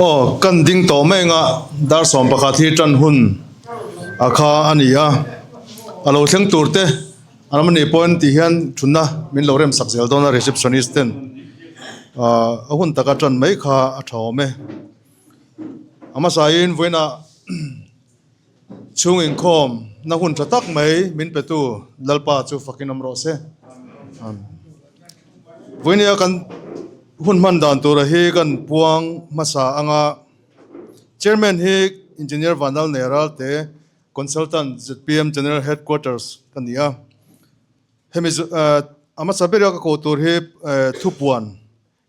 Aw kan ding tawh mai anga dar 11 hi tan hun a kha a ni a, a lo thleng tur te an awm a nih pawhin tih hian thutna min lo rem sak zel dawn a receptionist ten ah a hun taka tan mai kha a tha awm e. A hmasain vawiinah Chhung inkhawm na hun tha tak mai min petu Lalpa chu fakin awm rawh se. Vawinia kan hun hman dan tura hi kan puang hmasa anga Chairman hi Engineer Vanlal Neralte Consultant zpm General Headquarters ka ni a. Hemi a hmasa bera ka koh tur hi thupuan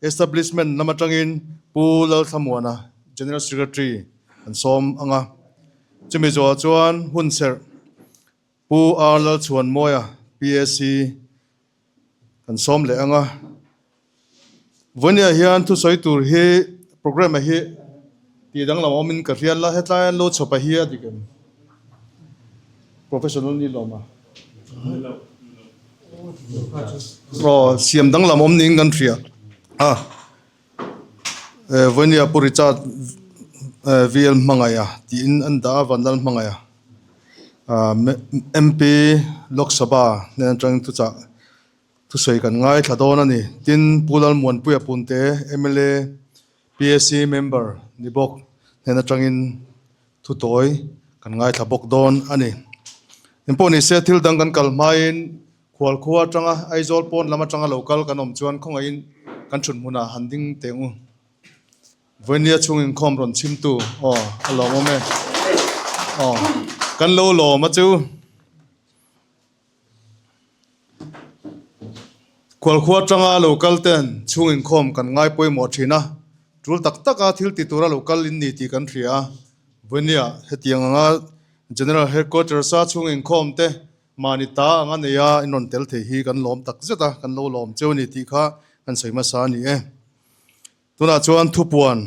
Establishment lam atangin Pu Lalthlamuana, General Secretary an sawm ang a. Chumi zawhah chuan hunserh Pu R Lalchhuanmawia, PAC kan sawm leh ang a. Vawinia hian thusawi tur hi programme hi tih danglam awmin ka hriat la, hetlai an lo chhawp a hi a dik em? Professional ni lawm a. Aw siam danglam awm niin kan hria a Vawinia Pu Richard VL Hmangaiha tiin an dah a Vanlal Hmangaiha MP Lok Sabha hnen atangin thuchah thusawi kan ngaithla dawn a ni. Tin Pu Lalmuanpuia Punte mla PAC member ni bawk hnen atangin Thu tawi kan ngaithla bawk dawn a ni. Engpawh ni se thil dang kan kal hmain khual khua atanga Aizawl pawn lam atanga lo kal kan awm chuan khawngaihin kan thut hmunah han ding teh u. Vawinia chhung inkhawm rawn chhimtu aw a lawmawm e. Aw kan lo lawm a chu. Khualkhua atanga lo kal ten chhung inkhawm kan ngai pawimawh thin a, tul tak taka thil ti tura lo kal in ni tih kan hria a. Vawinia hetiang anga General Headquarters a chhung inkhawm te mahni ta anga nei a in rawn tel thei hi kan lawm tak zet a, kan lo lawm cheu a ni tih kha kan sawi hmasa a ni e. Tunah chuan thupuan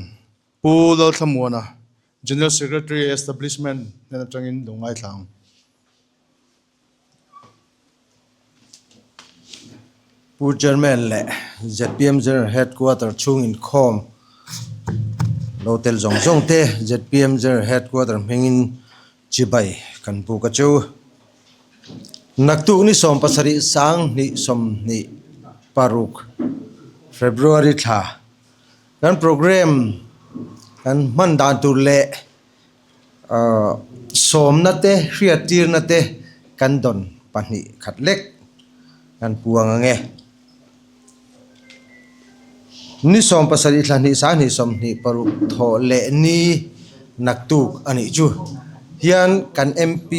Pu Lalthlamuana, General Secretary Establishment hnen atangin lo ngaithla ang. Pu Chairman leh zpm General Headquarter chhung inkhawm lo tel zawng zawng te zpm General Headquarter hmingin chibai kan buk a chu. Naktuk ni 70 sang hnih 26 February thla kan program kan hman dan tur leh Sawmna te, hriattirna te kan dawn pahnih khat lek kan puang ang e. Ni 70 thla hnih 20 26 thawh leh ni naktuk a nih chu hian kan MP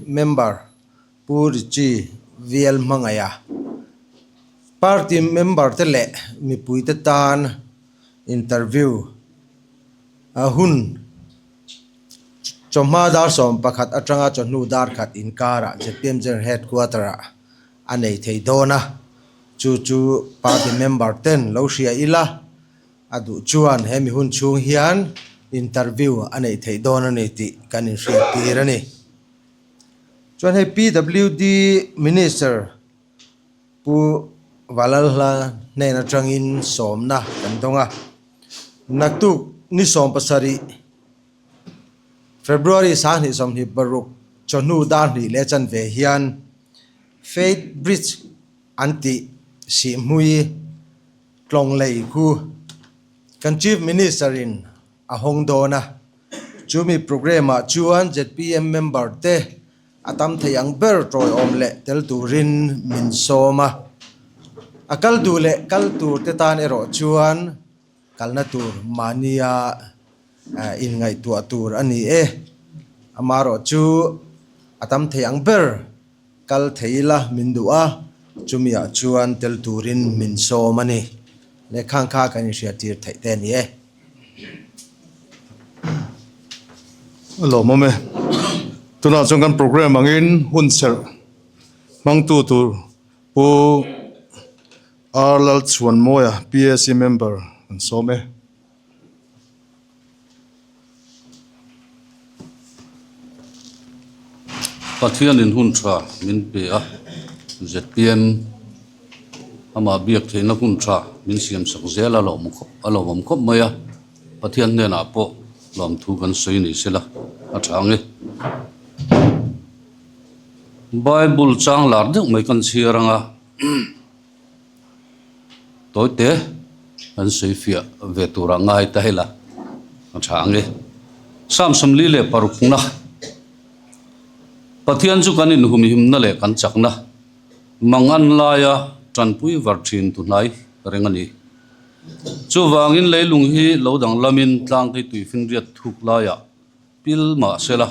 member Pu Richie VL Hmangaiha party member te leh mipuite tan interview a hun chawhma dar 11 atanga chawhnu dar khat inkarah zpm General Headquarter ah a nei thei dawn a, chu chu party member ten lo hria ila a duh chuan he mi hun chhung hian interview a neih theih dawn a ni tih kan inhriat tir a ni. Chuan hei PWD Minister Pu Valalhla hnen atangin sawmna kan dawng a. Naktuk ni 70 February 20 26 chawhnu dar hnih leh chanve hian Faith Bridge an tih sihhmui tlawng lei khu kan Chief Minister in a hawng dawn a. Chumi programme ah chuan zpm member te A tam thei ang ber tawiawm leh tel turin min sawm a. A kal duh leh kal tur te tan erawh chuan kalna tur mahnia inngaihtuah tur a ni e. Amaherawh chu a tam thei ang ber kal thei ila min duh a, chumiah chuan tel turin min sawm a ni. Lehkhang kha kan inhriattir theih te a ni e. A lawmawm e. Tunah chuan kan program angin hun serh hmangtu tur Pu R Lalchhuanmawia PAC member an sawm e. Pathianin hun tha min pe a, zpm amah biak theihna hun tha min siamsak zel a lawm khawp. a lawmawm khawp mai a, Pathian hnenah pawh lawmthu kan sawi ni sela a tha ang e. Bible chang lar deuh mai kan chhiar ang a, tawite kan sawi fiah ve turah ngai ta hela a tha ang e. Psalm 46 na Pathian chu kan inhumhimna leh kan chakna Mangan laia tanpui var thin tu hnai reng a ni. Chuvangin leilung hi lo danglamin tlangtei tuifinriat thuk laiah pil mah sela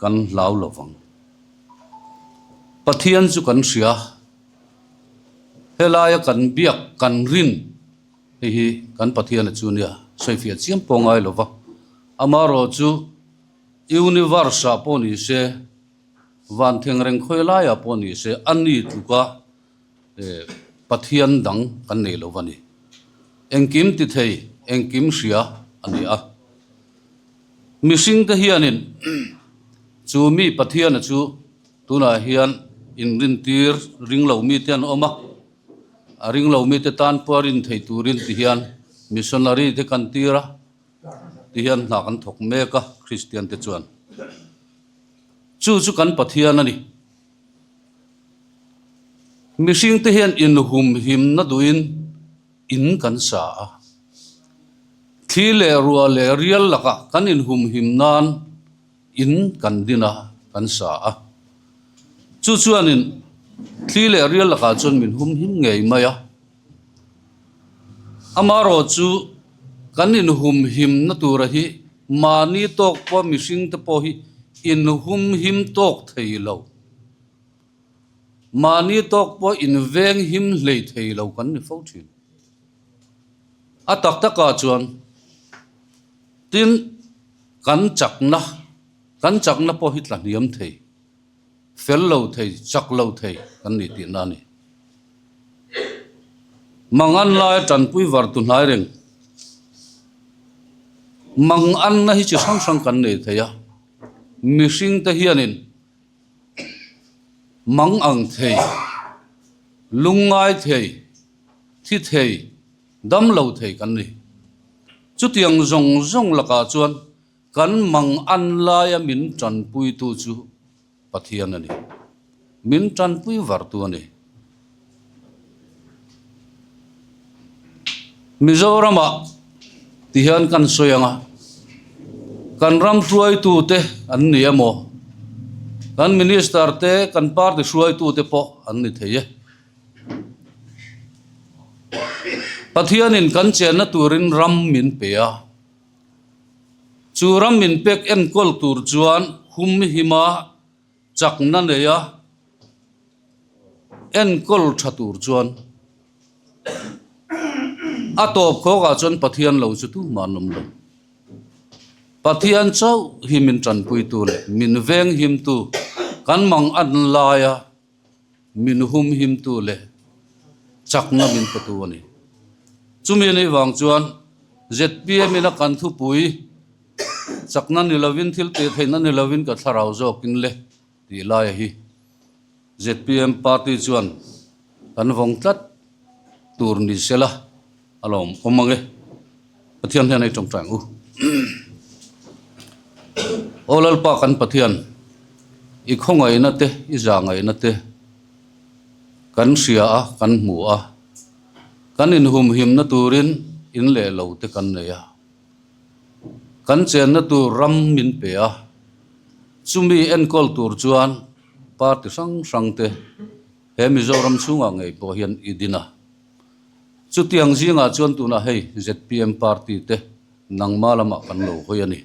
kan hlau lo vang. Pathian chu kan hria, helaia kan biak kan rin hei hi kan Pathian a chu nia sawifiah chiam pawh ngai lo va, amaherawhchu Universe-ah pawh ni se, Van thengreng khawi laiah pawh ni se a ni tluka Pathian dang kan nei lo va ni. Engkim ti thei, engkim hria a ni a. Mihringte hianin chu mi Pathiana chu tunah hian inrintir ring lo mite an awm a, a ring lo mite tan pawh a rin thei turin ti hian missionary te kan tir a, ti hian hna kan thawk mek a Kristian te chuan. Chu chu kan Pathian a ni. Mihringte hian inhumhimna duhin in kan sa a. Thli leh ruah leh rial lakah kan inhumhim nan in kan din a, kan sa a. Chu chuanin thli leh rial lakah chuan min humhim ngei mai a. Amaherawh chu kan inhumhimna tura hi mahni tawk pawh mihringte pawh hi inhumhim tawk thei lo, mahni tawk pawh invenghim hlei thei lo kan ni fo thin. A tak takah chuan tin kan chakna, kan chakna pawh hi tla hniam thei. Fel lo thei, chak lo thei kan ni tihna a ni. Mangan laia tanpui var tu hnai reng. Manganna hi chi hrang hrang kan nei thei a, mihringte hianin mang ang thei, lungngai thei, thi thei, dam lo thei kan ni. Chutiang zawng zawng lakah chuan Kan mang an laia min tanpuitu chu Pathian a ni. Min tanpui vartu a ni. Mizoramah ti hian kan sawi ang a, kan ram hruaitute an ni emaw, kan minister te, kan party hruaitute pawh an ni thei e. Pathianin kan chenna turin ram min pe a. Chu ram min pek enkawl tur chuan humhima chakna neia enkawl tha tur chuan a tawp khawkah chuan Pathian lo chu tumah an awm lo. Pathian chauh hi min tanpuitu leh min venghimtu kan mang an laia Min humhimtu leh chakna min petu a ni. Chumi anih vang chuan zpm ina kan thupui chakna ni lovin thil tih theihna ni lovin ka thlarau zawkin le tih laia hi zpm party chuan kan vawng tlat tur ni sela a lawm awm ang e. Pathian hian hei tawngtai ang u. Aw Lalpa kan Pathian, i khawngaihna te, i zahngaihna te kan hria a, kan hmu a, kan inhumhimna turin in leh lo te kan nei a, kan chenna tur ram min pe a, chumi enkawl tur chuan party hrang hrang te he Mizoram chhungah ngei pawh hian i din a. Chutiang zingah chuan tunah hei zpm party te nangma lamah kan lo hawi a ni.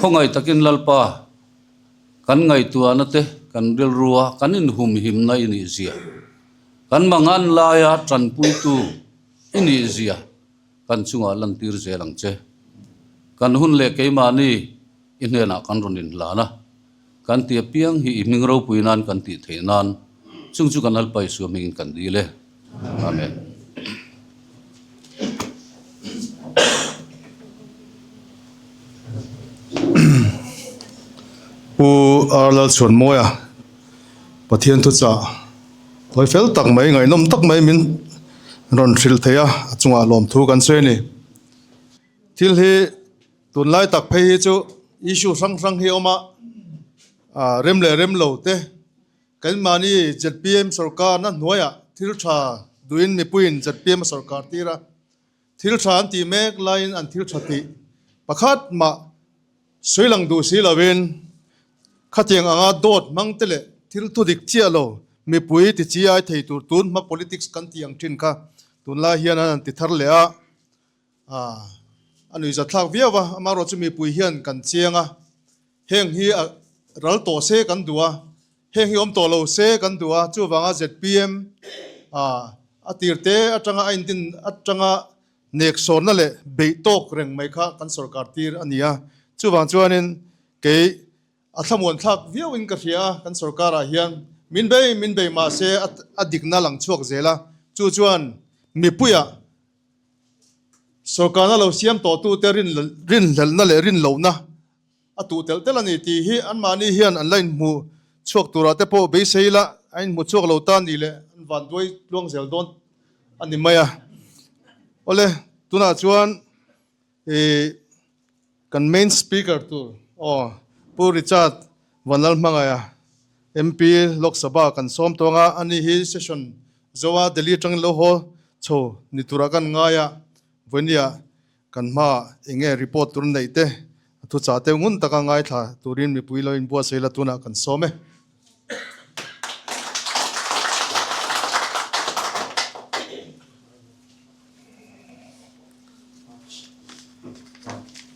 Khawngaih takin Lalpa, kan ngaihtuahna te, kan rilrua kan inhumhimna i nih zia, kan mangan laia tanpuitu i nih zia kan chungah lantir zel ang che. Kan hun leh keimahni i hnenah kan rawn inhlan a. Kan ti apiang hi i hming ropui nan kan tih theih nan chung chu kan Lalpa Isua hmingin kan dil e. Amen. Pu R Lalchhuanmawia Pathian thuchah hawi fel tak mai ngaihnawm tak mai min. Rawn hrilh thei a, a chungah lawmthu kan sawi a ni. Thil hi tunlai tak phei hi chu issue hrang hrang hi a awm a, rem leh rem lo te kan mahni zpm sorkar na hnuaiah thil tha duhin mipuiin zpm a sorkar tir a, thil tha an tih mek laiin an thil tha tih pakhat mah Sawi lang duh si lovin khatiang anga dawt hmang te leh thil thu dik chiah lo mipui ti chi ai thei tur tun hma politics kan tih ang thin kha tunlai hian an han ti thar leh a, a nuihzat thlak viau a, amaherawh chu mipui hian kan chiang a, heng hi a ral tawh se kan duh a, heng hi awm tawh lo se kan duh a, chuvanga zpm a tir te atanga a indin atanga Neksawnna leh beih tawk reng mai kha kan sorkar tir a ni a, chuvang chuanin kei a thlamuan thlak viauin ka hria a, kan sorkarah hian min bei min bei mah se a dikna lang chhuak zel a, chu chuan mipuiah sorkarna lo siam tawhtute rinhlelhna leh rinlohna a tuh telh telh a ni tih hi anmahni hian an la inhmu chhuak turah te pawh beisei ila a inhmu chhuak lo ta ni leh an van duai tluang zel dawn a ni mai a. Awle, tunah chuan ih kan main speaker tur aw Pu Richard Vanlalhmangaia MP Lok Sabha kan sawm tawng a, ani hi session zoa Delhi atangin lo haw chho ni turah kan ngai a, vawinia Kan hma eng nge report tur neih te a thuchah te ngun taka ngaithla turin mipui lo inbuatsaih la tunah kan sawm e.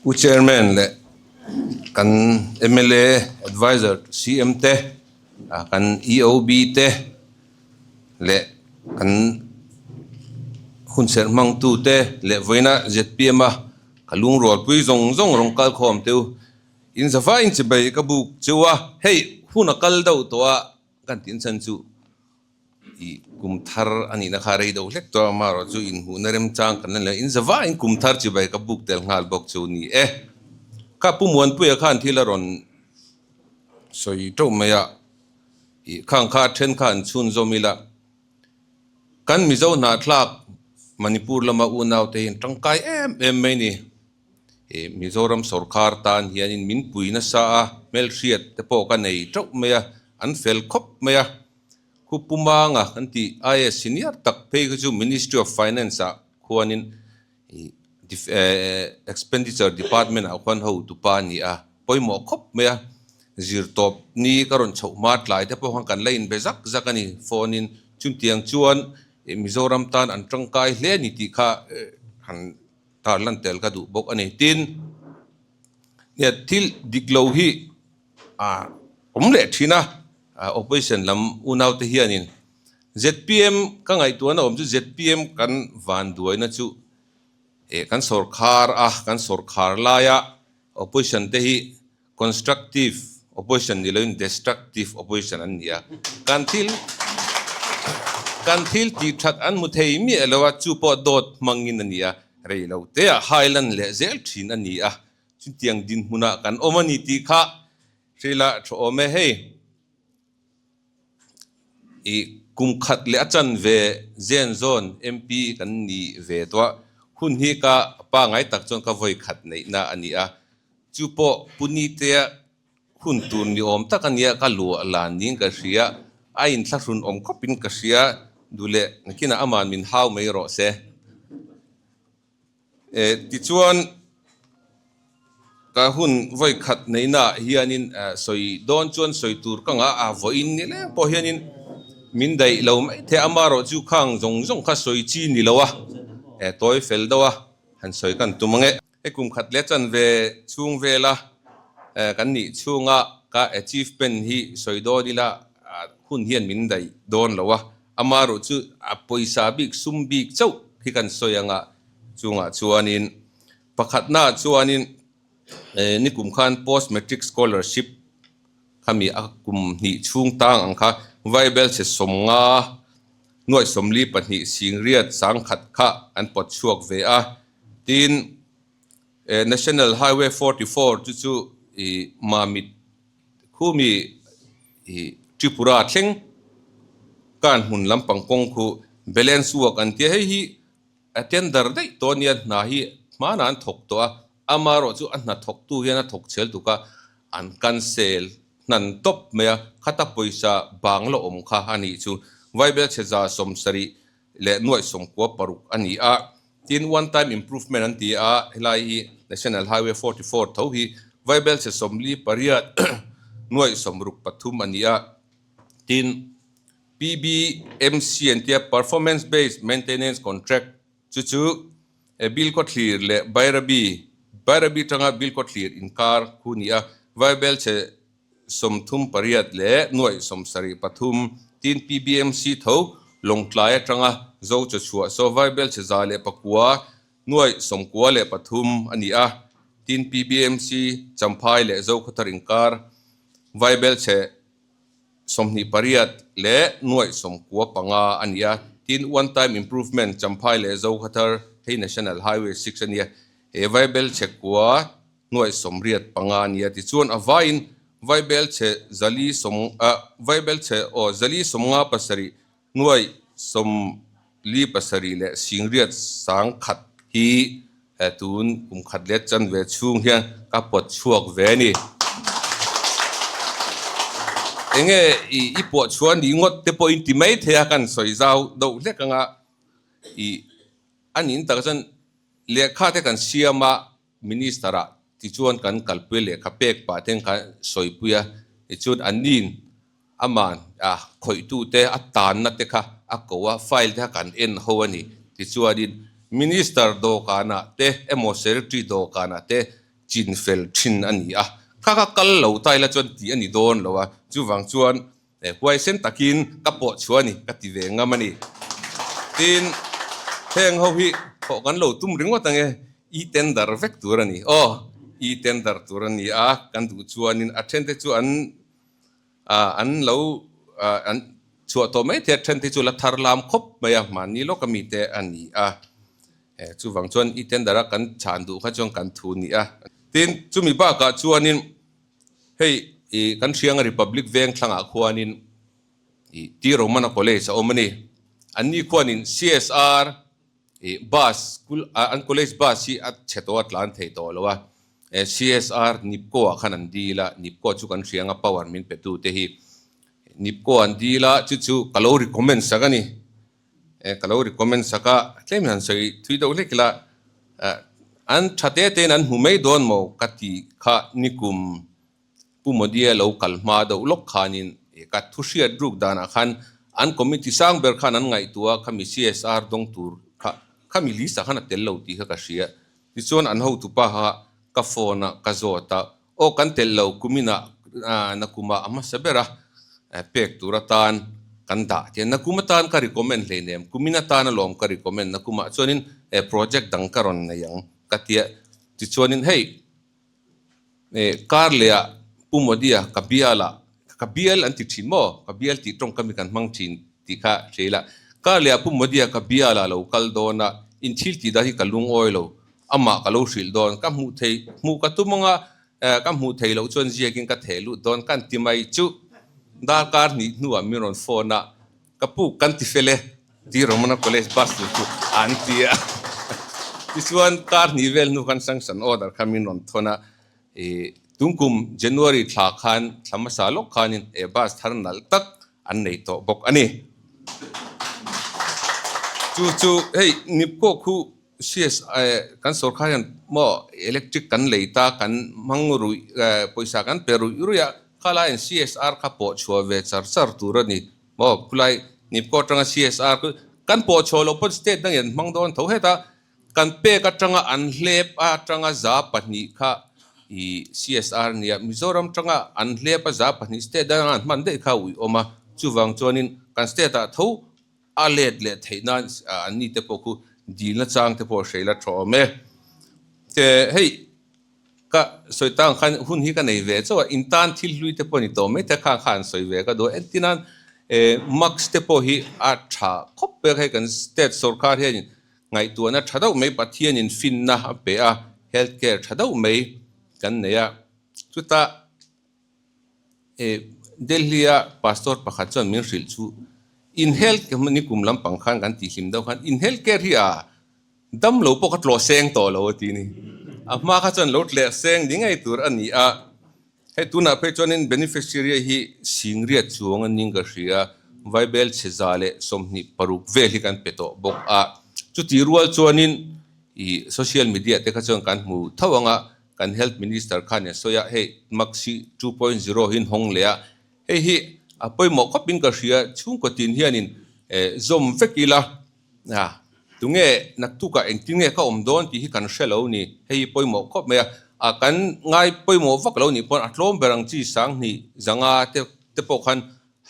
Pu Chairman leh kan mla Adviser CM te, kan EOB te leh kan hunserh hmangtute leh vawiina zpm a ka lungrualpui zawng zawng rawn kal khawm teu in za vaiin chibai ka buk cheu a, hei hun a kal deuh tawh a kan tih chhan chu ih kum thar a nihna kha rei deuh hlek tawh a, amaherawh chu inhmuhna remchang kan la ni lo, in za vaiin kum thar chibai ka buk tel nghal bawk chu ni e. Kha Pu Muanpuia khan thil a rawn sawi teuh mai a. Ih khang kha then kha an chhunzawm ila, kan Mizo hnahthlak Manipur lama unaute hi an tangkai em em mai ni. Ih Mizoram sawrkar tan hianin min pui nasa a, hmelhriat te pawh ka nei teuh mai a, an fel khawp mai a. Khu Pumanga kan tih IAS senior tak phei kha chu Ministry of Finance ah khuanin ih Expenditure Department ah khuan hotupa a ni a, pawimawh khawp mai a, zirtawp ni ka rawn chhoh hma tlai te pawh khan kan la inbe zak zak a ni, phone in chutiang chuan Mizoram tan an tangkai hle a ni tih kha han tarlan tel ka duh bawk a ni. Tin, thil dik lo hi a awm leh thin a, opposition lam unaute hianin zpm ka ngaihtuahna awm chu zpm kan vanduaina chu eh kan sawrkhar a, kan sawrkhar laia opposition te hi constructive opposition ni loin destructive opposition an ni a, kan thil kan thil tih that an hmu thei miah lo a, chu pawh dawt hmangin a ni a, rei lo te ah highland leh zel thin a ni a, chutiang dinhmunah kan awm a ni tih kha hreila tha awm e hei. Ih kum khat leh a chan ve zen zawn MP kan ni ve tawh a, hun hi ka pangai tak chuan ka vawi khat neihna a ni a, chu pawh Punitea hun tur ni awm tak a nia ka luah lan niin ka hria, a inthlahrun awm khawpin ka hria, duh leh nakinah aman min hau mai rawh se. Tichuan, ka hun vawi khat neihnaah hianin sawi dawn chuan sawi tur ka ngah a, vawiin ni leng pawh hianin min daih lo mai thei a, amaherawh chu khang zawng zawng kha sawi chi ni lo a, tawi fel deuh a, han sawi kan tum ang e. Hei kum khat leh chanve chhung vela kan nih chhunga ka achievement hi sawi dawn ila hun hian min daih dawn lo a, Amaherawh chu a pawisa bik sum bik chauh hi kan sawi anga chungah chuanin pakhatnaah chuanin nikum khan post matric scholarship khami a kum hnih chhung tang ang kha Vaibelchhe sawmnga nuaih sawmli pahnih singriat sangkhat kha an pawt chhuak ve a, tin National Highway 44 chu chu ih Mamit Khumi ih Tripura thleng kan hmun lampang kawng khu Balance work an tia hei hi a tender daih tawh a nia hna hi hmanah an thawk tawh a, amaherawh chu a hna thawktu hian a thawk chhel tuk a, an cancel hnan tawp mai a, khata pawisa bang la awm kha a nih chu Vaibel chhe 170 leh 96 a ni a, tin one time improvement an ti a, helai hi National Highway 44 tho hi Vaibel chhe 48 63 a ni a, tin PBMC an tia Performance Based Maintenance Contract chu chu Bilkhawthlir leh Bairabi, Bairabi tanga Bilkhawthlir inkar khu ni a, Vaibel chhe 38 leh 73 tin PBMC tho Lawngtlai atanga Zo chawchhuah saw Vaibel chhe 109 93 a ni a, tin PBMC Champhai leh Zokhawthar inkar Vaibel chhe 28 leh 95 a ni a, tin one time improvement Champhai leh Zokhawthar hei National Highway 6 a nia, he Vaibel chhe kua 85 a ni a, tichuan a vaiin Vaibel chhe zali sawm ah Vaibel chhe aw 457 47 leh 801 hi tun kum khat let chanve chhung hian ka pawt chhuak ve a ni. Enge i pawh chhuah ni ngawt te pawhin ti mai thei a kan sawi zau deuh hlek anga i a nin tak chuan lehkha te kan siam a Minister ah tichuan kan kalpui lehkha pek pah ten kan sawipui a, tichuan an nin aman a khawihtute a tanna te kha a ko a, file te kha kan en ho a ni. Tichuanin Minister dawhkanah te emaw Secretary dawhkanah te chin fel thin a ni a, kha kha kal lo ta ila chuan tih a ni dawn lo a, chuvang chuan Huaisen takin ka pawh chhuah a ni, ka ti ve ngam a ni. Tin, heng ho hi thawh kan lo tum ringawt ang e, e-tender vek tur a ni. Aw, e-tender tur a ni a, kan duh chuanin a thente chu an an lo an chhuah tawh mai thei a, thente chu la thar lam khawp mai a, mahni lawk ami te a ni a. Chuvang chuan e-tender a kan chhan duh kha chuan kan thu ni a. Tin, chumi bakah chuanin Hei i kan hrianga Republic veng thlangah khuanin i T Romana College a awm a ni. Anni khuanin CSR i bus school an college bus hi a chhe tawh a tlan thei tawh lo a. CSR Nipco ah khan an dil a, Nipco chu kan hrianga power min pe tu te hi Nipco an dil a, chu chu ka lo recommend sak a ni. Ka lo recommend sak a, tlem hian sawi thui deuh hlek ila, an tha te tein an hmu mai dawn maw ka ti kha nikum Pu Modi-a lo kal hma deuh lawk khanin ka thu hriat ruk danah khan an committee sang ber khan an ngaihtuah a, khami CSR dawng tur kha khami list ah khan a tel lo tih kha ka hria. Tichuan an hotupa kha ka phone a ka zawt a, Aw kan telh lo kuminah nakumah a hmasa ber a, pek tur atan kan dah tiang nakum atan ka recommend hleinem, kumin atan alawm ka recommend nakumah chuanin project dang ka rawn nei ang ka tia tichuanin hei kar leh ah Pu Modi-a ka bial ah ka bial an ti thin maw ka bial tih tawngkam hi kan hmang thin tih kha hria ila kar leh ah Pu Modi-a ka bial ah lo kal dawn a inthil tih dan hi ka lungawi lo Amah ka lo hrilh dawn, ka hmuh thei, hmuh ka tum anga ka hmuh thei loh chuan ziakin ka theh lut dawn kan ti mai chu darkar hnih hnuah min rawn phone a, ka pu kan ti fel e, ti Romana College bus tur chu an ti a. Tichuan kar hnih vel hnu khan sanction order kha min rawn thawn a, ih tungkum January thla khan thla hmasa lawk khanin he bus thar nalh tak an nei tawh bawk a ni. Chu chu hei Nipco khu CS kan sorkar hian maw electric kan lei ta kan hmang ruih pawisa kan pe ruih ruih a, khalai in CSR kha pawh chhuah ve char char tur a ni maw khulai Nipco atanga CSR khu kan pawh chhuah loh pawn state dangin an hmang dawn tho heta kan pek atanga an hlep atanga 2% kha i CSR nia Mizoram tanga an hlep a 2% state danga an hman daih kha a uiawm a chuvang chuanin kan state ah tho A let leh theih nan an ni te pawh khu dilna chang te pawh hreila tha awm e. Te hei ka sawi tang khan hun hi ka nei ve chauh a, in tan thil hlui te pawh ni tawh mai te kha khan sawi ve ka duh a. Entir nan mask te pawh hi a tha khawp pek hei kan state sorkar hian ngaihtuahna tha deuh mai Pathianin finna a pe a, health care tha deuh mai kan nei a, chutah Delhi-a pastor pakhat chuan min hrilh chu, In health ni kum lampang khan kan tih hlim deuh khan in health care hi a dam lo pawh kha tlawh seng tawh lo a ti ni. A hma kha chuan lo tleh seng ni ngei tur a ni a. Hei tunah phei chuanin beneficiary hi singriat chuang a ning ka hria, Vaibel chheza leh 26 vel hi kan pe tawh bawk a. Chutih rual chuanin ih social media te kha chuan kan hmu tho ang a, kan health minister khan a sawi a, hei Maxi 2.0 hi an hawng leh a, hei hi a pawimawh khawpin ka hria, chhungkaw tin hianin zawm vek ila. A, tunge naktukah engtin nge ka awm dawn tih hi kan hre lo ni. Hei hi pawimawh khawp mai a. A, kan ngai pawimawh vak lo nih pawn a tlawm ber ang chi 2000 zanga te te pawh khan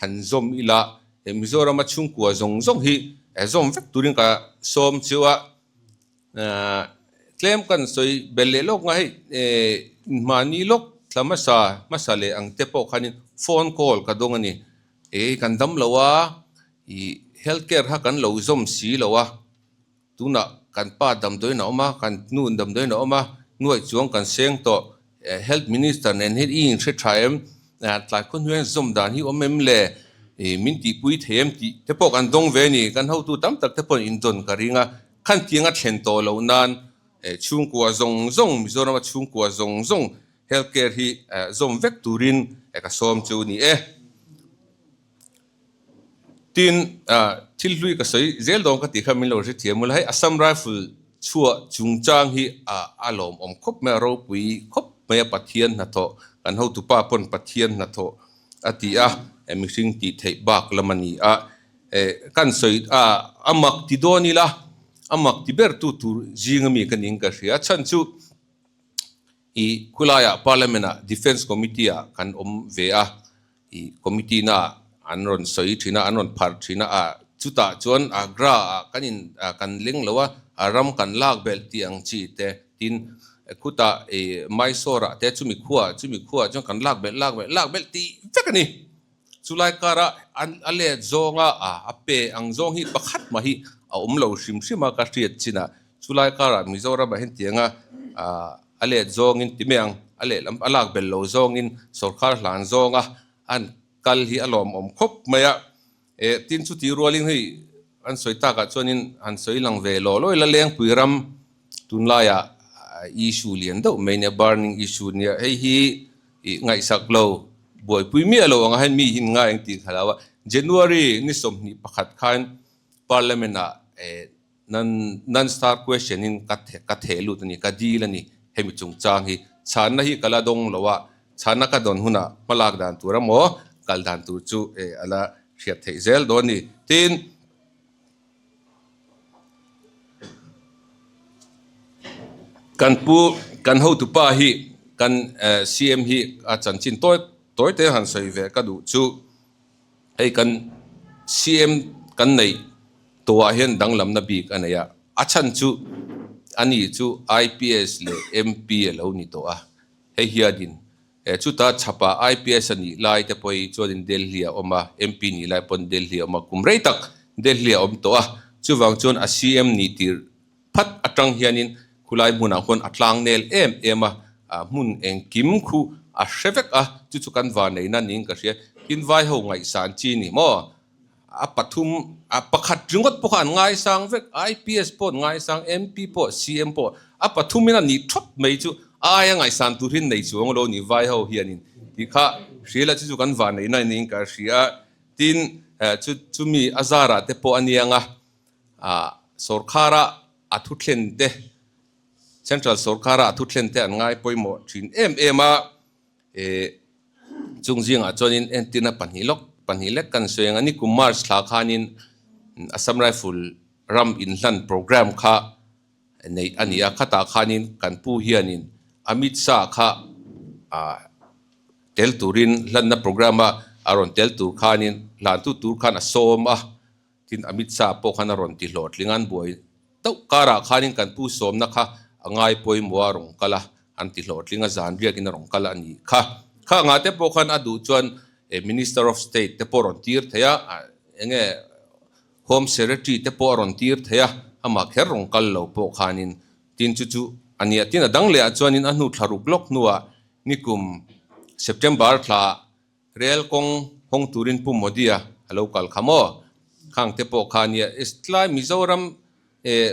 han zawm ila, he Mizorama chhungkua zawng zawng hi zawm vek turin ka sawm chiu a. Tlem kan sawi belh leh lawk nga hei mahni lawk thla hmasa hmasa leh ang te pawh khanin phone call ka dawng a ni. Ei kan dam lo a, ih health care kha kan lo zawm si lo a, tunah kan pa damdawiin a awm a, kan nu damdawiin a awm a, nuaih chuang kan seng tawh, health minister nen hian i inhre tha em, tlai khaw hnuaiin zawm dan hi awm em le, ih min tihpui thei em tih te pawh kan dawng ve a ni, kan hotu tam tak te pawhin indawn ka ring a, khan tianga thlen tawh loh nan chhungkua zawng zawng Mizorama chhungkua zawng zawng Health care hi zawm vek turin ka sawm chu ni e. Tin, thil hlui ka sawi zel dawn ka tih kha min lo hrethiam ula, hei Assam Rifle chhuah chungchang hi a lawmawm khawp mai a, ropui khawp mai a, Pathian hnathawh, kan hotupa pawn Pathian hnathawh a ti a, mihring tih theih bak lam a ni a. Kan sawi a mak ti dawn ila, a mak ti ber tu tur zinga mi ka ning ka hria, chhan chu I khulaiah Parliament ah Defence Committee ah kan awm ve a, i committee na an rawn sawi thin a, an rawn pharh thin a, chutah chuan Agra ah kan in kan leng lo a, a ram kan lak belh tih ang chi te, tin khutah i Mysore ah te chumi khua chumi khua chuan kan lak belh lak belh lak belh tih vek a ni. Chulai kara a let zawnga a pe ang zawng hi pakhat mah hi a awm lo hrim hrim a ka hriat chin ah chulai karah Mizoram ah hian tianga a let zawngin ti mai ang a lehlam a lak bel lo zawngin sorkar hlan zawnga an kal hi a lawmawm khawp mai a eh tin chutih rualin hei an sawi takah chuanin han sawi lang ve law law ila Lengpui ram tunlaiah issue lian deuh mai nia burning issue nia hei hi Ih ngaihsak lo, buaipui miah lo anga hian mi hi ngai ang tih ka hlau a. January ni 21 khan Parliament ah non non star question in ka ka theh lut a ni, ka dil a ni hemi chungchang hi. Chhanna hi ka la dawng lo a, chhanna ka dawn hunah hmalak dan tur emaw kal dan tur chu a la hriat theih zel dawn a ni. Tin. Kan pu kan hotupa hi kan CM hi a chanchin tawi tawi te han sawi ve ka duh chu hei kan CM kan neih tawhah hian danglamna bik a nei a, a chhan chu ani chu IPS leh MP a lo ni tawh a, hei hianin He chuta chhapa IPS a nih lai te pawh hi chuanin Delhi a awm a, MP nih lai pawn Delhi a awm a, kum rei tak Delhi a awm tawh a, chuvang chuan a CM nih tir phat atang hianin khulai hmunah khuan a tlang nel em em a, hmun engkim khu a hre vek a, chu chu kan vaneina niin ka hria, tin vai ho ngaihsan chi ni maw? A pathum, a pakhat ringawt pawh kha an ngaisang vek, IPS pawh an ngaisang, MP pawh, CM pawh, a pathumin a nih thawt mai chu a aia ngaihsan tur hi nei chuang lo ni vai ho hianin tih kha hria la chu chu kan vanneihna niin ka hria a. Tin, chu chumi a zarah te pawh a niang a, sorkara a thuthlen te, Central sorkara a thuthlen te an ngai pawimawh thin em em a. Chung zingah chuanin entirna pahnih lawk pahnih lek kan sawi ang a, nikum March thla khanin Assam Rifle ram inhlan programme kha neih a ni a, khatah khanin kan pu hianin Amit Shah kha tel turin hlanna programme a a rawn tel tur khanin hlantu tur khan a sawm a. Tin, Amit Shah pawh khan a rawn ti hlawhtling a, an buai deuh karah khanin kan pu sawmna kha a ngai pawimawh a rawn kal a, an ti hlawhtling a, zan riakin a rawn kal a nih kha. Kha angah te pawh khan a duh chuan Minister of State te pawh a rawn tir thei a, eng nge Home Secretary te pawh a rawn tir thei a, amah kher rawn kal lo pawh khanin tin chu chu a nia. Tin, a dang lehah chuanin a hnu thla ruk lawk hnuah nikum September thla Rel kawng hawng turin Pu Modi-a a lo kal kha maw? Khang te pawh kha nia tlai Mizoram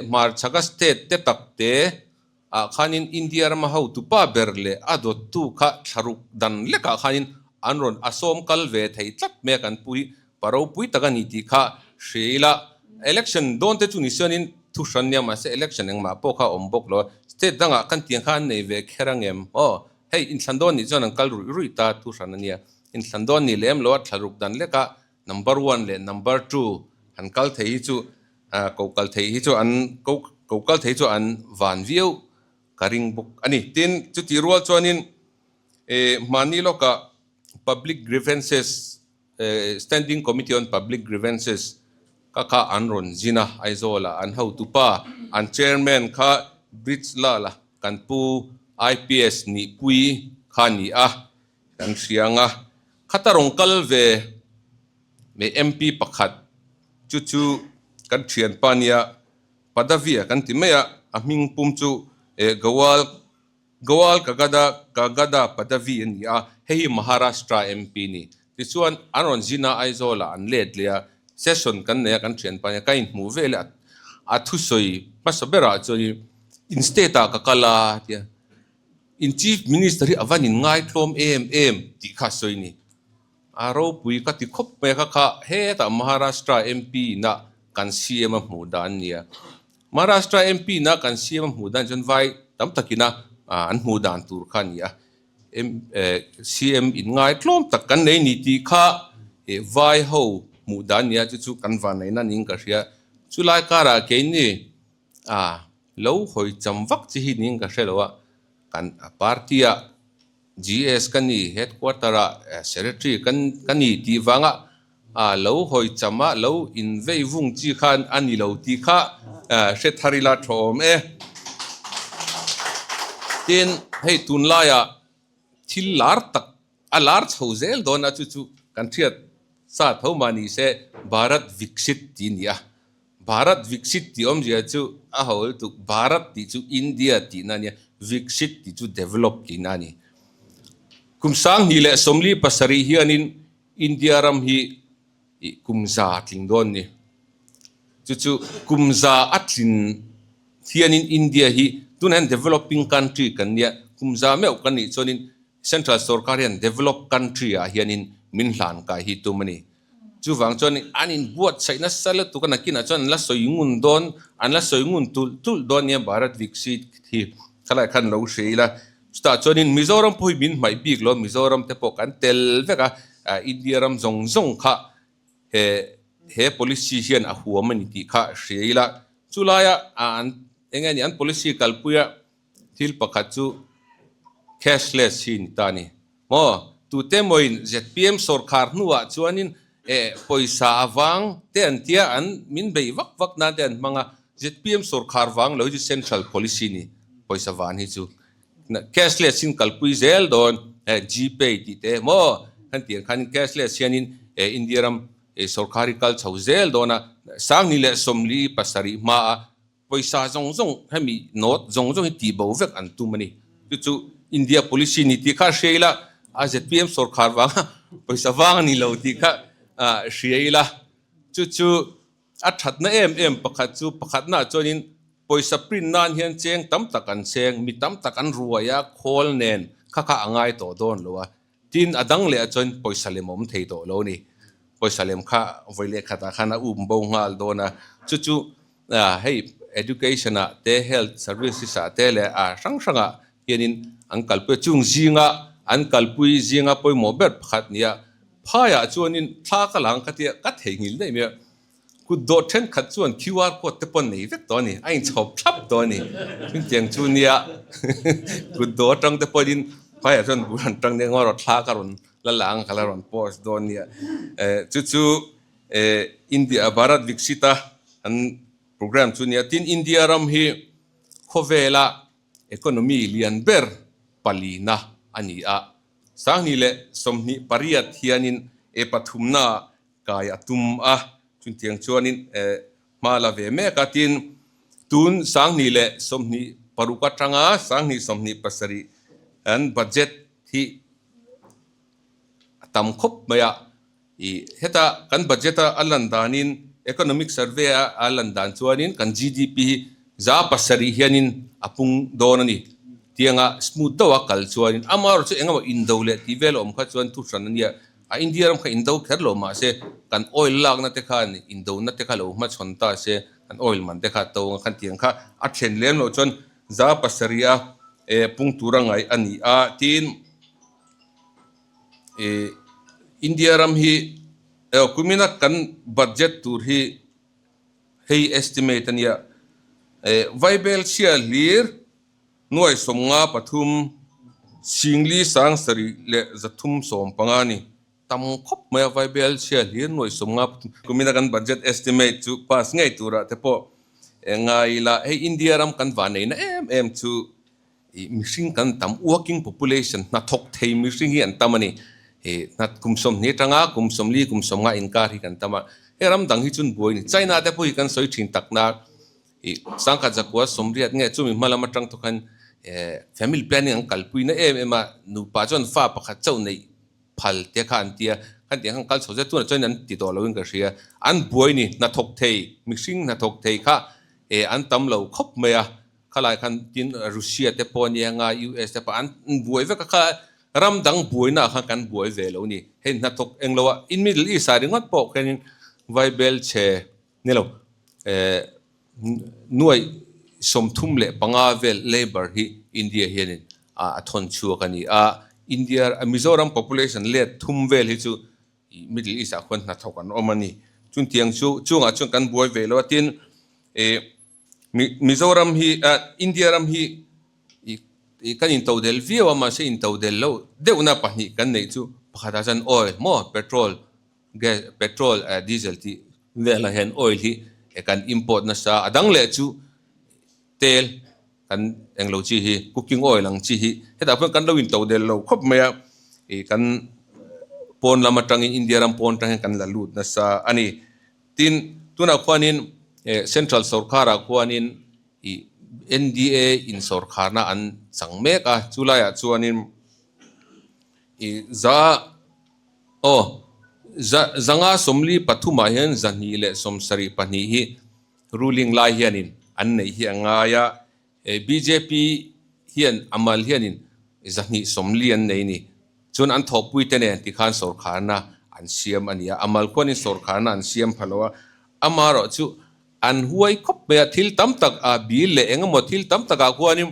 hmarchhaka state te tak te ah khanin India rama hotupa ber leh a dawttu kha thlaruk dan lekah khanin an rawn a sawm kal ve thei tlat mai a kan pu hi pa ropui tak a ni tih kha hria ila. Election dawn te chu ni sianin thu hran nia mahse election engmah pawh kha a awm bawk lo a, state dangah kan tiang kha an nei ve kher angem aw hei inthlan dawn nih chuan an kal ruih ruih ta thu hran a nia inthlan dawn nih lem lo a thlaruk dan lekah Number one leh number two han kal thei hi chu ko kal thei hi chu an ko ko kal thei chu an van viau ka ring bawk a ni. Tin, chutih rual chuanin eh hmani lawkah Public Grievances eh Standing Committee on Public Grievances ka kha an rawn zin a, Aizawlah an hotupa an chairman kha Bridge Lal a kan pu IPS Nihpui kha a ni a. Kan hria anga khata rawn kal ve mai MP pakhat chu chu kan thianpa nia Padavia kan ti mai a, a hming pum chu eh Gawal Gawal Kagada Kagada Padavi a ni a, hei hi Maharashtra MP a ni. Tichuan an rawn zin a Aizawl ah an let leh a, session kan nei a kan thianpa nia ka inhmuh ve leh a a thusawi hmasa berah chuan in state ah ka kal a tia. In Chief Minister hi a van in ngaitlawm em em tih kha a sawi ni. A ropui ka ti khawp mai a kha kha hetah Maharashtra MP na kan CM a hmuh dan nia. Maharashtra MP na kan CM a hmuh dan chuan vai tam takina an hmuh dan tur kha a ni a. CM in ngaitlawm tak kan nei ni tih kha vai ho hmuh dan nia chu chu kan vanneihna niin ka hria. Chulai karah keini A lo hawi cham vak chi hi niin ka hre lo a, kan party ah GS ka ni, headquarter ah secretary kan ka ni tih vanga a lo hawi cham a, lo in vei vung chi khan a ni lo tih kha hre thar ila tha awm e. Tin, hei tunlaiah thil lar tak a lar chho zel dawn a, chu chu kan hriat sa tho mah ni se Bharat Viksit tih a ni a. Bharat Viksit tih awmzia chu a ho lutuk, Bharat tih chu India tihna a nia, Viksit tih chu develop tihna a ni. Kum 2027 hianin India ram hi kum za tling dawn a ni. Chu chu kum za a tlin hianin India hi tunah hian developing country kan nia, kum za meuh kan nih chuanin Central sorkar hian develop country ah hianin min hlan kai hi tum a ni. Chuvang chuan an inbuatsaih nasa lutuk a, nakinah chuan an la sawi ngun dawn, an la sawi ngun tulh tulh dawn nia Bharat Viksit hi khalai khan lo hria ila. Chutah chuanin Mizoram pawh hi min hmaih bik lo, Mizoram te pawh kan tel vek a, India ram zawng zawng kha he he policy hian a huam a ni tih kha hria ila. Chulaia an eng nge ni an policy kalpuia Thil pakhat chu cashless hi ni ta a ni. Maw? Tute mawiin zpm sawrkhar hnuah chuanin eh pawisa avang te an tia an min bei vak vak nan te an hmang a, zpm sawrkhar vang lo hi chu central policy ni pawisa van hi chu cashless in kalpui zel dawn eh gpay tih te maw kan tih ang khanin cashless hianin eh India ram eh sawrkhar hi kal chho zel dawn a, 2047 hmaa Pawisa zawng zawng hemi note zawng zawng hi tih bo vek an tum a ni. Chu chu India policy ni tih kha hria ila, a zpm sawrkhar vanga pawisa vang a ni lo tih kha hria ila. Chu chu a thatna em em pakhat chu pakhatnaah chuanin pawisa print nan hian cheng tam tak an cheng, mi tam tak an ruai a, khawl nen kha kha a ngai tawh dawn lo a. Tin, a dang leh ah chuan pawisa lem a awm thei tawh lo a ni. Pawisa lem kha vawi leh khatah khan a um bo nghal dawn a. Chu chu hei education ah te, health services ah te leh a hrang hrangah hianin an kalpui a. Chung zinga an kalpui zinga pawimawh ber pakhat nia phaiah chuanin thla ka lang ka tia ka theihnghilh daih mai a. Kut dawh thenkhat chuan QR code te pawh nei vek tawh a ni, a inchhawp thlap tawh a ni. Chutiang chu nia kut dawh atang te pawhin phaiah chuan bul an tang nia ngaw rawh thla ka rawn la la ang ka la rawn post dawn nia. Chu chu India Bharat Viksit a an program chu nia. Tin India ram hi khawvela economy lian ber palina a ni a. 2028 hianin e pathumna kai a tum a, chutiang chuanin hma la ve mek a, tin tun 2026 atanga 2027 an budget hi a tam khawp mai a, ih heta kan budget a a lan danin. Economic Survey a a lan dan chuanin kan GDP hi 7% hianin a pung dawn a ni. Tianga smooth deuha kal chuanin amaherawhchu chu engemaw indo leh tih vel a awm kha chuan thuhran a nia. A India ram kha indo kher lo mahse kan oil lakna te khan indona te kha lo hmachhawn ta se kan oil man te kha to ang khan tiang kha a thlen lem loh chuan 7% a pung tura ngaih a ni a. Tin, India ram hi kumina kan budget tur hi hei estimate a nia. Vaibel chhia hlir nuai 53 singli 70 leh 315 a ni. Tam khawp mai a Vaibel chhia hlir nuai 53. Kumina kan budget estimate chu pass ngei turah te pawh ngai ila hei India ram kan vanneihna em em chu Ih mihring kan tam, working population, hnathawk thei mihring hi an tam a ni. Ih hna kum 20 atanga kum 40 kum 50 inkar hi kan tam a. Hei ram dang hi chun buai a ni. China te pawh hi kan sawi thin tak na ih 1980 nge chumi hma lam atang thawk khan eh family planning an kalpui na em em a. Nupa chuan fa pakhat chauh neih phal te kha an tia. Khan tiang khan kal chho zet tunah chuan an ti tawh loin ka hria. An buai a ni. Hnathawk thei, mihring hnathawk thei kha eh an tam lo khawp mai a. Khalai khan tin Russia te pawh ania nga US te pawh an buai vek a kha ram dang buaina ah khan kan buai ve lo ni. Hei hnathawk eng lo ah in Middle East ah ringawt pawh khianin Vaibel chhe ni lo eh nuaih 35 vel labour hi India hianin a thawn chhuak a ni a. India Mizoram population let thum vel hi chu Middle East ah khuan hnathawk an awm a ni. Chutiang chu chungah chuan kan buai ve lo a tin eh Mizoram hi India ram hi kan intodel viau a mahse intodel loh deuhna pahnih kan neih chu pakhatah chuan oil maw petrol gas petrol diesel tih velah hian oil hi kan import nasa a dang leh chu tel kan englo chi hi cooking oil ang chi hi hetah pawh kan lo intodel lo khawp mai a ih kan pawn lam atangin India ram pawn atang hian kan la lut nasa a ni. Tin, tunah khuanin Central sorkarah khuanin ih NDA in sorkharna an chang mek a, chu laiah chuanin ih za aw za zanga 43ah hian 272 hi ruling lai hianin an neih hi a ngai a, Bjp hian a mal hianin 240 an nei a ni. Chuan an thawhpui te nen tikhan sawrkharna an siam a ni a, a mal khuanin sawrkharna an siam pha lo a, amaherawh chu an huai khawp mai a, thil tam tak a bil leh eng emaw thil tam takah khuanin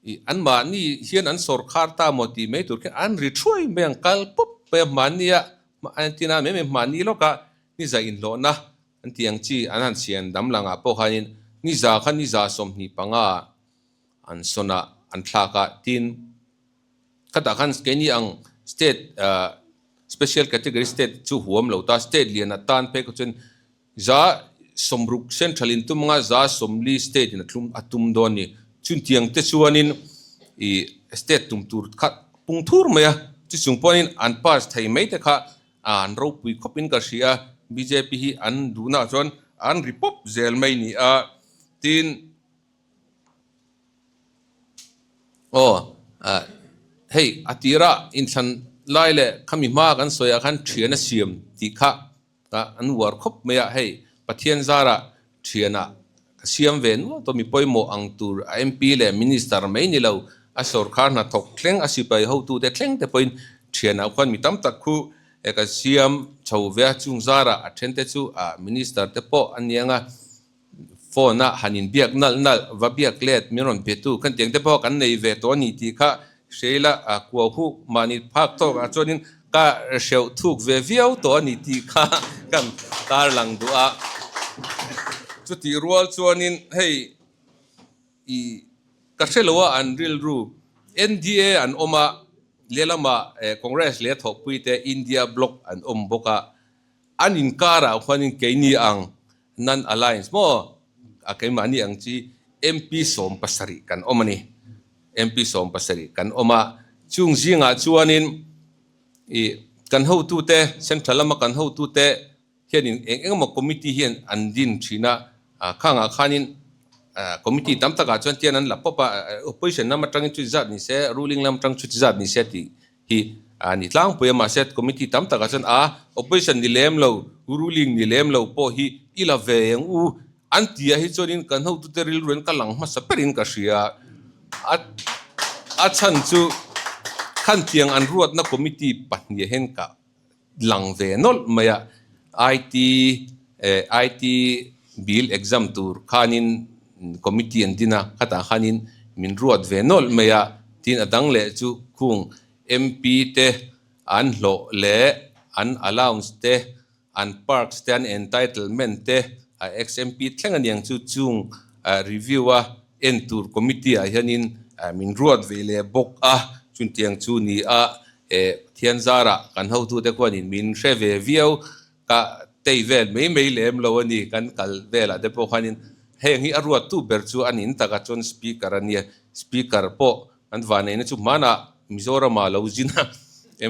ih anmahni hian an sawrkhar ta maw tih mai tur khian an ri thuai mai ang kal pawp mai a, hmannia an tina mai mai hmanni lawkah ni za inhlawhna An tih ang chi an han siam dam langah pawh khanin ni za kha ni za 25 an sawn a, an thlak a, tin khatah khan keini ang state special category state chu huam lo ta, state lian a tan phei kha chuan 60% central in tum anga 40% state in a tlum a tum dawn a ni. Chutiang te chuanin ih state tum tur kha pung thur mai a, chuchung pawhin an pass thei mai te kha A an ropui khawp in ka hria a, bjp hi an duhna ah chuan an ri pawp zel mai ni a, tin aw hei a tira inthlan lai leh khami hma kan sawi ah khan thian a siam tih kha an uar khawp mai a, hei Pathian zarah thian ah ka siam ve nual tawh mi pawimawh ang tur a MP leh Minister mai ni lo a sorkar hnathawk thleng a sipai hotute thleng te pawhin thian ah khuan mi tam tak khu e ka siam chho ve a chung zarah a then te chu a Minister te pawh a niang a phone a han in biak nalh nalh va biak let min rawn be tu khan tiang te pawh kan nei ve tawh a ni tih kha hreila a kuau huh mahni phak tawk ah chuanin ka hreuh thuk ve viau tawh a ni tih kha kan tarlang duh a. Chutih rual chuanin hei ih ka hre lo a an rilru NDA an awm a lehlamah Congress leh thawhpui te India bloc an awm bawk a an inkarah khuanin keini ang Non Alliance maw? A keimahni ang chi MP 17 kan awm a ni. MP 17 kan awm a, chung zingah chuanin ih kan hotute, Central lama kan hotute hianin eng eng emaw committee hian an din thin a, khangah khanin committee tam takah chuan tian an la pawp a, opposition lam atangin chuti zat ni se, ruling lam atang chuti zat ni se tih hi. A ni tlangpui a, mahse committee tam takah chuan a opposition ni lem lo, ruling ni lem lo pawh hi i la ve ang u an ti ah hi chuanin kan hotute rilru in ka lang hmasa berin ka hria. A a chhan chu khantiang an ruatna committee pahnih hian ka lang ve nawlh mai a, IT eh IT bill exam tur khanin committee an din a, khatah khanin min ruat ve nawlh mai a, tin a dang leh chu khung MP te an hlawh leh an allowance te an perks te an entitlement te a ex MP thleng aniang chu chung review a en tur committee ah hianin min ruat ve leh bawk a, chutiang chu ni a eh Pathian zarah kan hotute khuanin min hre ve viau ka tei vel mai mai lem lo a ni, kan kal velah te pawh khanin heng hi a ruattu ber chu a nin takah chuan speaker a nia, speaker pawh An vanneihna chu hmanah Mizorama lo zin a,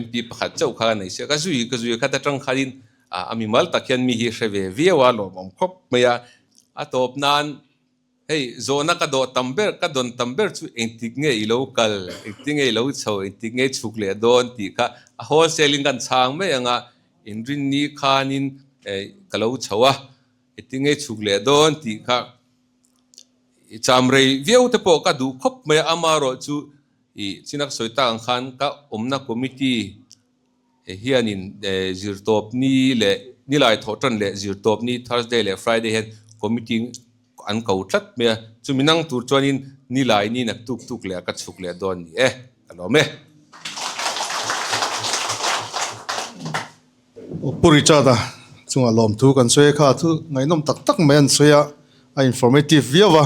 MP pakhat chauh kha a nei sia. Ka zui ka zui khat atang khanin a mimal tak hian mi hi hre ve viau a, lawmawm khawp mai a. A tawp nan hei zawhna ka dawh tam ber, ka dawn tam ber chu engtik nge i lo kal, engtik nge i lo chho, engtik nge i chhuk leh dawn tih kha a wholesale in kan chhang mai ang a, inrinni khanin ka lo chho a, engtik nge i chhuk leh dawn tih kha. I cham rei viau te pawh ka duh khawp mai a, amaherawh chu i chinak sawi tak ang khan ka awmna committee hianin zirtawp ni leh nilai thawh tan leh zirtawp ni Thursday leh Friday hian committee an ko tlat mai a, chumi nang tur chuanin nilai ni nak tuk tuk leh ka chhuk leh dawn ni e, ka lawm e. Pu Richard-a chungah lawmthu kan sawi a, kha thu ngaihnawm tak tak mai an sawi a, a informative viau a,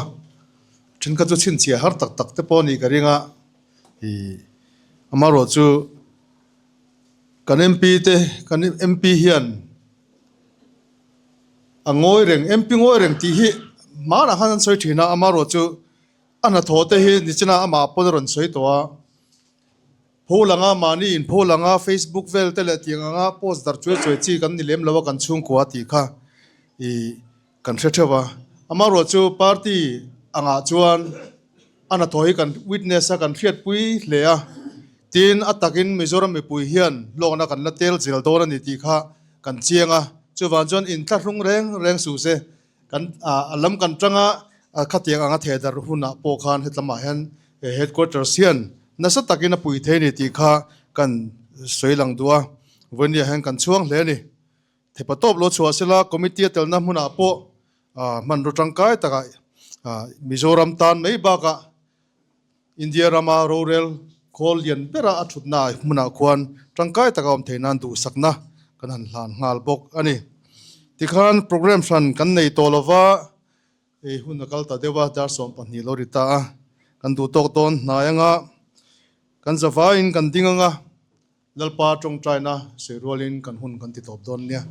thenkhat chu chhinchhiah har tak tak te pawh a nih ka ring a, ih amaherawh chu kan MP te kan MP hian a ngawi reng MP ngawi reng tih hi hmanah khan an sawi thin a, amaherawh chu a hnathawh te hi nichina amah pawn a rawn sawi tawh a. Pho langa mahni in pho langa Facebook vel te leh tiang anga post dar chuai chuai chi kan ni lem lo a kan chhungkua tih kha ih kan hre theuh a. Amaherawh chu party angah chuan a hnathawh hi kan witness a kan hriatpui hle a, tin a takin Mizoram mipui hian hlawkna kan la tel zel dawn a ni tih kha kan chiang a, chuvang chuan inthlahrung reng reng suh se. Kan a lam kan tanga khatiang anga theh darh hunah pawh khan hetlamah hian headquarters hian nasa takin a pui thei a ni tih kha kan sawi lang duh a, vawinia hian kan chhuang hle a ni. Thepa tawp lo chhuah sela committee a telna hmunah pawh hmanraw tangkai takah Mizoram tan mai bakah India rama rorel khawl lian bera a thutna hmunah khuan tangkai taka awm theih nan duhsakna kan han hlan nghal bawk a ni. Tikhan program hran kan nei tawh lova, hei hun a kal ta deuh a, dar 12 lo ri ta a, kan duh tawk dawn hnai anga kan zavaiin kan ding anga Lalpa tawngtaina sawi rualin kan hun kan ti tawp dawn nia.